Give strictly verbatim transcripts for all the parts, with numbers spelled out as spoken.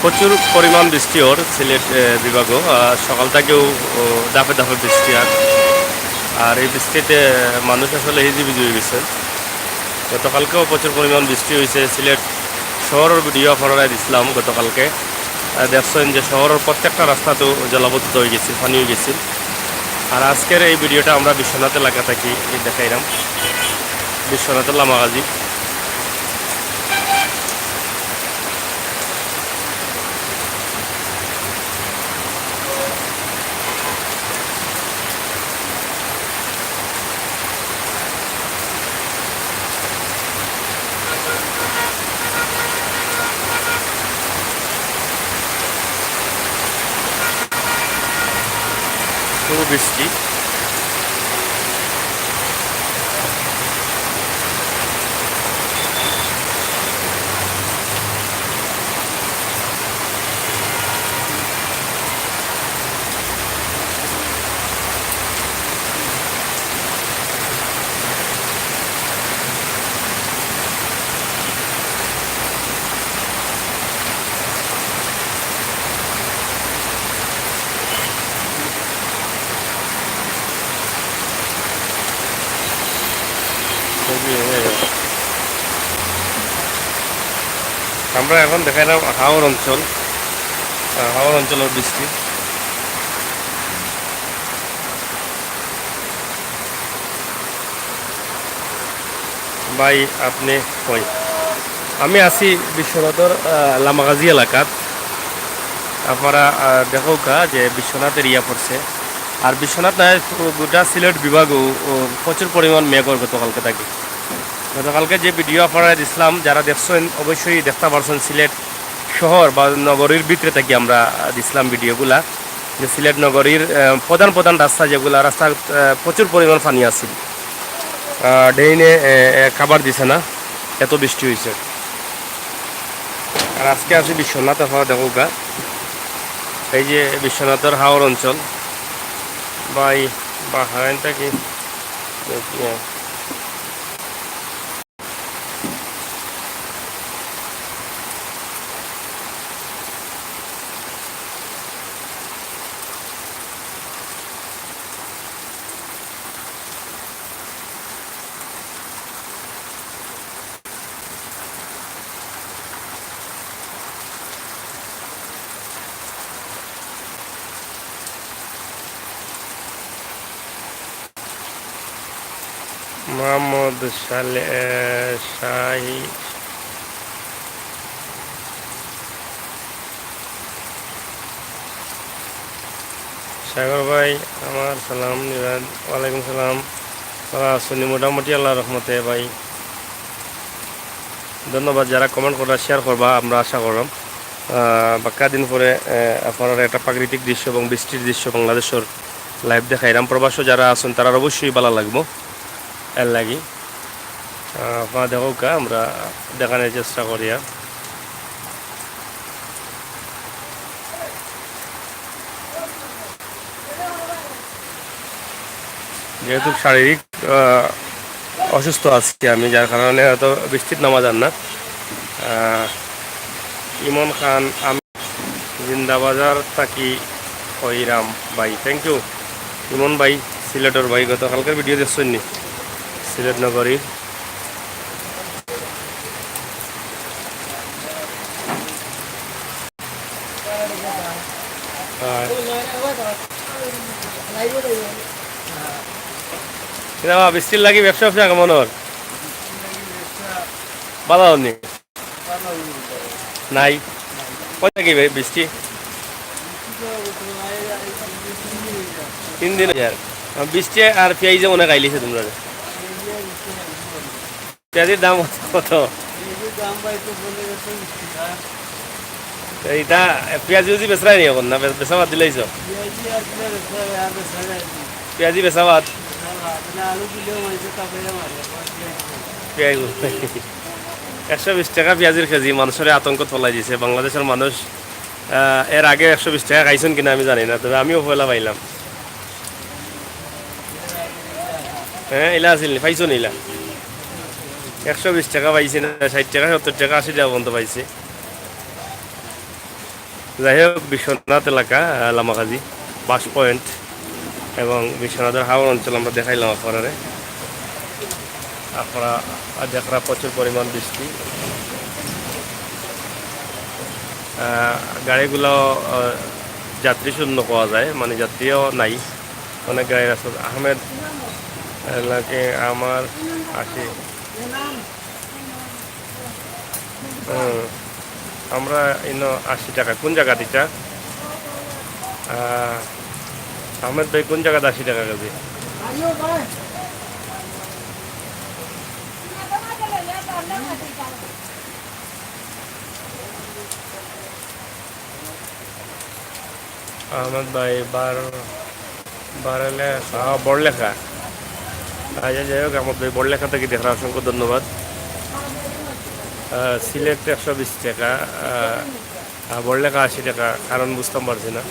প্রচুর পরিমাণ বৃষ্টি অর সিলেট, এ, বিভাগও। আহ, সকাল থাকিউ, ও, দাপে দাপে বৃষ্টি আর, আর এই বৃষ্টিতে মানুষ আসলে হিজি বিজি অইগেছে। গতকালকেও প্রচুর পরিমাণ বৃষ্টি অইছে। সিলেট শহরর ভিডিও আপনারারে দিছলাম গতকালকে। আহ, দেখছইন যে শহরর প্রত্যেকটা রাস্তাত জলাবদ্ধ অইগেছে, পানি অইগেছে। আর আজকের এই ভিডিওটা আমরা বিশ্বনাথ এলাকা থাকি দেখাইরাম, বিশ্বনাথর লামাগাজী। খুব বৃষ্টি। আমরা এখন দেখাইলাম হাওর অঞ্চল, আহ, হাওর অঞ্চলর বৃষ্টি। ভাই, আপনি কই? আমি আছি বিশ্বনাথর, আহ, লামাগাজী এলাকাত। আপনারা, আহ, দেখউক্কা যে বিশ্বনাথ এরিয়া পড়ছে। আর বিশ্বনাথ নায়, গোটা সিলেট বিভাগও, ও, প্রচুর পরিমাণ মেঘ অর গতকালকে থাকি। গতকালকে যে ভিডিও আপনারারে দিছলাম, যারা দেখছইন অবশ্যই দেখতা পারছইন, সিলেট শহর বা নগরীর ভিতরে থাকি আমরা দিছলাম ভিডিওগুলা, যে সিলেট নগরীর, আহ, প্রধান প্রধান রাস্তা যেগুলা, রাস্তার, আহ, প্রচুর পরিমাণ পানি আছিল। আহ, ড্রেইনে, এ, এ, কাভার দিছে না, এত বৃষ্টি অইছে। আর আজকে আছি বিশ্বনাথ, আপনারা দেখউক্কা, এই যে বিশ্বনাথর হাওর অঞ্চল, ভাই, বাহারাইন থাকি, মোহাম্মদ সালে-, এ, শাহি-, সাগর ভাই, আমার সালাম নিবেন। ওয়ালাইকুম সালাম। ভালা আছইন নি? মোটামুটি আল্লাহর রহমতে ভাই। ধন্যবাদ যারা comment কররা, share করবা, আমরা আশা কররাম। আহ, বাক্কা দিন পরে, আহ, আপনারারে একটা প্রাকৃতিক দৃশ্য এবং বৃষ্টির দৃশ্য বাংলাদেশর live দেখাইরাম। প্রবাসও যারা আছইন তারার অবশ্যই ভালা লাগবো, এর লাগি। আহ, আপনারা দেখউক্কা, আমরা দেখানোর চেষ্টা করিয়ার। যেহেতু শারীরিক, আহ, অসুস্থ আছি আমি, যার কারণে হয়তো বৃষ্টিত নামা যার না। আহ, ইমন খান, আমি জিন্দাবাজার থাকি হইরাম ভাই, thank you। ইমন ভাই, সিলেটর ভাই, গতকালকের ভিডিও দেখছইন নি? সিলেট নগরীর। হয়। কিতা বা, বৃষ্টির লাগি ব্যবসা ব্যবসা কেমন অর? ভালা অর নি? নাই। কয় থাকি ভাই বৃষ্টি? তিন দিন অইযার। বৃষ্টি আর পিয়াইজে মনে খাইলিছে তোমরা। পিয়াজির দাম কত? পিয়াজির দাম ভাই তো বলে গেছে বিশ টাকা। তো ইটা পিয়াজি উজি বেচরায় নি অখন না, বে-, বেচা বাদ দিলাইছো? পিয়াজি আর কিলা বেচা, আর বেচা যায় নি। পিয়াজি বেচা বাদ? বেচা বাদ। না, আলু কিলো মাইছে তা বেচা মারে, এখন পিয়াজি। পিয়াজি। একশো বিশ টাকা পিয়াজির কেজি, মানুষরে আতঙ্কত ফালাই দিছে। বাংলাদেশর মানুষ, আহ, এর আগে একশো বিশ টাকা খাইছইন কিনা আমি জানি না, তবে আমিও পয়লা পাইলাম। হ্যাঁ, ইলা আছিল নি, পাইছো নি ইলা? একশো বিশ টাকা পাইছি না, ষাইট টাকা, সত্তর টাকা, আশি টাকা পর্যন্ত পাইছি। যাই হোক, বিশ্বনাথ এলাকা, আহ, লামাকাজি বাস পয়েন্ট এবং বিশ্বনাথর হাওর অঞ্চল আমরা দেখাইলাম আপনারারে। আপনারা দেখরা প্রচুর পরিমাণ বৃষ্টি। আহ, গাড়িগুলো, আহ, যাত্রী শূন্য পাওয়া যায়, মানে যাত্রীও নাই, অনেক গাড়ি রাস্তা। আহমেদ, আহ, লাগে আমার আসি। হুম, আমরা ইনো আশি টাকা। কোন জাগাত ইটা? আহ, আহমেদ ভাই, কোন জাগাত আশি টাকা কেজি? আহমেদ ভাই, বার-, বারলেখা, আহ, বড়লেখা। আচ্ছা, যাই হোক, আহমেদ ভাই, বড়লেখা থাকি দেখরা, অসংখ্য ধন্যবাদ। আহ, সিলেট একশো বিশ টাকা, আহ, আর বড়লেখা আশি টাকা, কারণ বুঝতাম পারছি না।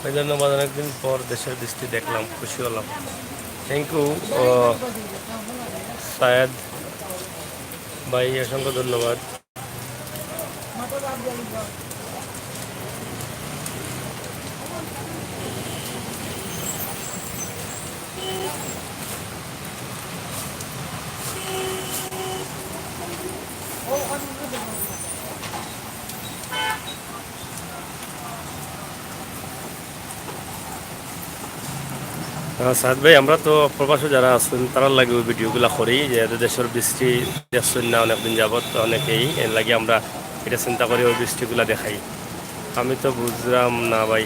এই জন্য অনেকদিন পর দেশের বৃষ্টি দেখলাম, খুশি হলাম। Thank you, ও, সায়েদ ভাই, অসংখ্য ধন্যবাদ। আহ, সাদ ভাই, আমরা তো প্রবাসে যারা আছইন, তারার লাগি ওই ভিডিওগুলা করি, যে এত দেশের বৃষ্টি দেখছইন না অনেকদিন যাবত, অনেকেই, এর লাগি আমরা এটা চিন্তা করি ওই বৃষ্টিগুলা দেখাই। আমি তো বুঝলাম না ভাই,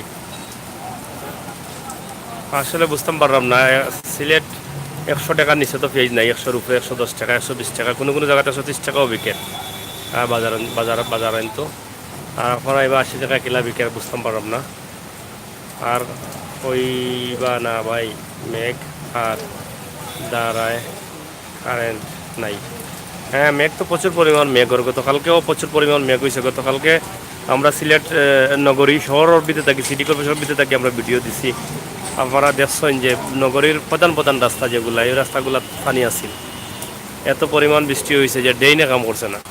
আসলে বুঝতাম পারলাম না। সিলেট একশো টাকার নিচে তো পেঁয়াজ নাই, একশোর উপরে, একশো দশ টাকা, একশো বিশ টাকা, কোনো কোনো জাগাত একশো তিরিশ টাকাও বিকের। আর বাজার, বাজার, বাজার আনতো। আর আপনারা এবার আশি টাকা কিলা বিকের, বুঝতাম পারলাম না। আর কইবা না ভাই, মেঘ আর দাঁড়ায়, কারেন্ট নাই। হ্যাঁ, মেঘ তো প্রচুর পরিমাণ মেঘ অর, গতকালকেও প্রচুর পরিমাণ মেঘ অইছে। গতকালকে আমরা সিলেট, আহ, নগরী শহরর ভিতরে থাকি, সিটি কর্পোরেশনর ভিতরে থাকি আমরা ভিডিও দিছি। আপনারা দেখছইন যে নগরীর প্রধান প্রধান রাস্তা যেগুলা, এই রাস্তাগুলা পানি আছিল। এত পরিমাণ বৃষ্টি অইছে যে ড্রেইনে কাম করছে না।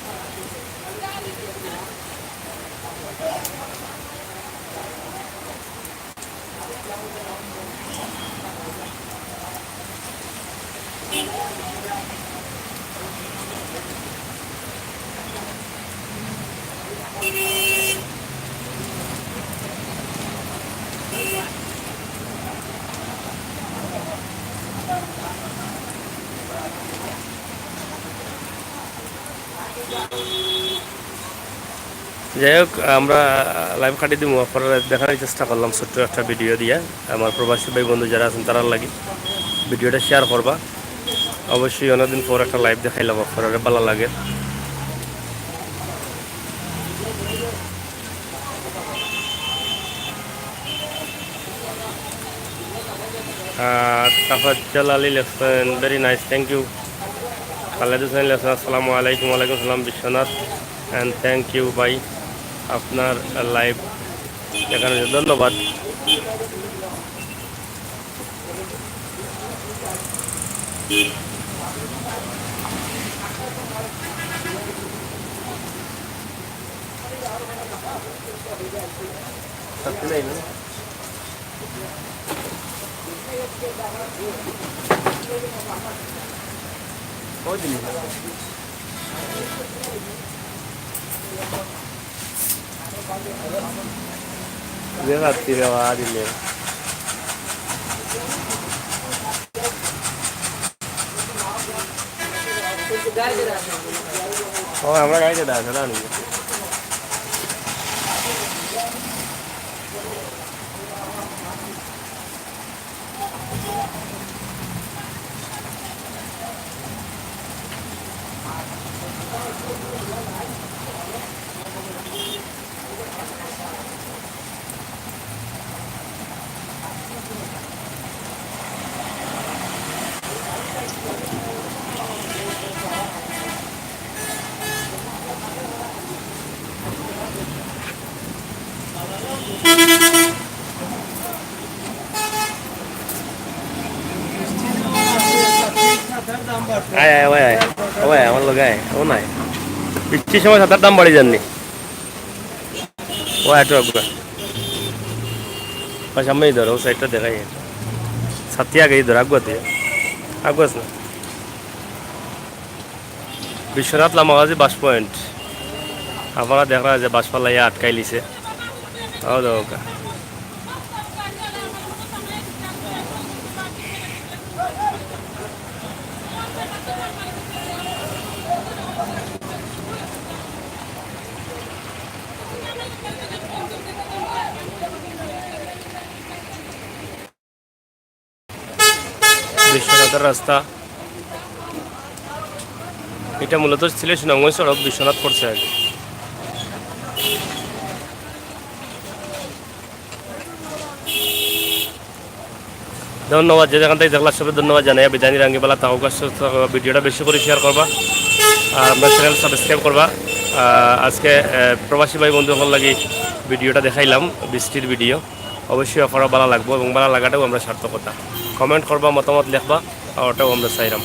যাই হোক, আমরা live কাটি দিমু, আপনারারে দেখানোর চেষ্টা করলাম ছোট্ট একটা ভিডিও দিয়া। আমার প্রবাসী ভাই বন্ধু যারা আছইন, তারার লাগি ভিডিওটা share করবা। অবশ্যই অনেকদিন পর একটা live দেখাইলাম, আপনারারে ভালা লাগে। আহ, তাফাজ্জল আলী লেখছেন, very nice, thank you। Khaled হোসেন লেখছেন, আসসালামু আলাইকুম। ওয়ালাইকুম আসসালাম বিশ্বনাথ, and thank you ভাই, আপনার live দেখানোর জন্য ধন্যবাদ। যে রাত্রি রে বাবা দিলে। ও, আমরা গাড়িতে দাঁড়াতে দাঁড়ানি। আয়, আয়, ওই আয়। ওই আয়, আমার লগে আয়। ও নাই। বৃষ্টির সময় ছাতার দাম বাড়ি যাননি। ও, একটু আগুয়া। বা সামনেই ধরো, ও সাইডটা দেখাই। ছাতি আগেই ধর, আগুয়াতে। আগুয়াস না। বিশ্বনাথ লামাগাজী বাস পয়েন্ট। আপনারা দেখরা যে বাস ফালাইয়া আটকাই লিছে। তাও দেখো কা। বিশ্বনাথর রাস্তা। ইটা মূলত ছিল সুনামগঞ্জ সড়ক, বিশ্বনাথ পড়ছে আগে। ধন্যবাদ, যে যেখান থাকি দেখলা সবে ধন্যবাদ জানাইয়া বিদায় নিরাম। বালা থাকো, সুস্থ থাকো। ভিডিওটা বেশি করি share করবা, আর আমরার channel subscribe করবা। আহ, আজকে, আহ, প্রবাসী ভাই বন্ধু অকলর লাগি ভিডিওটা দেখাইলাম, বৃষ্টির ভিডিও। অবশ্যই আপনারার বালা লাগবো এবং বালা লাগাটাউ আমরার সার্থকতা। Comment করবা, মতামত লেখবা, আর ওটাউ আমরা চাইরাম।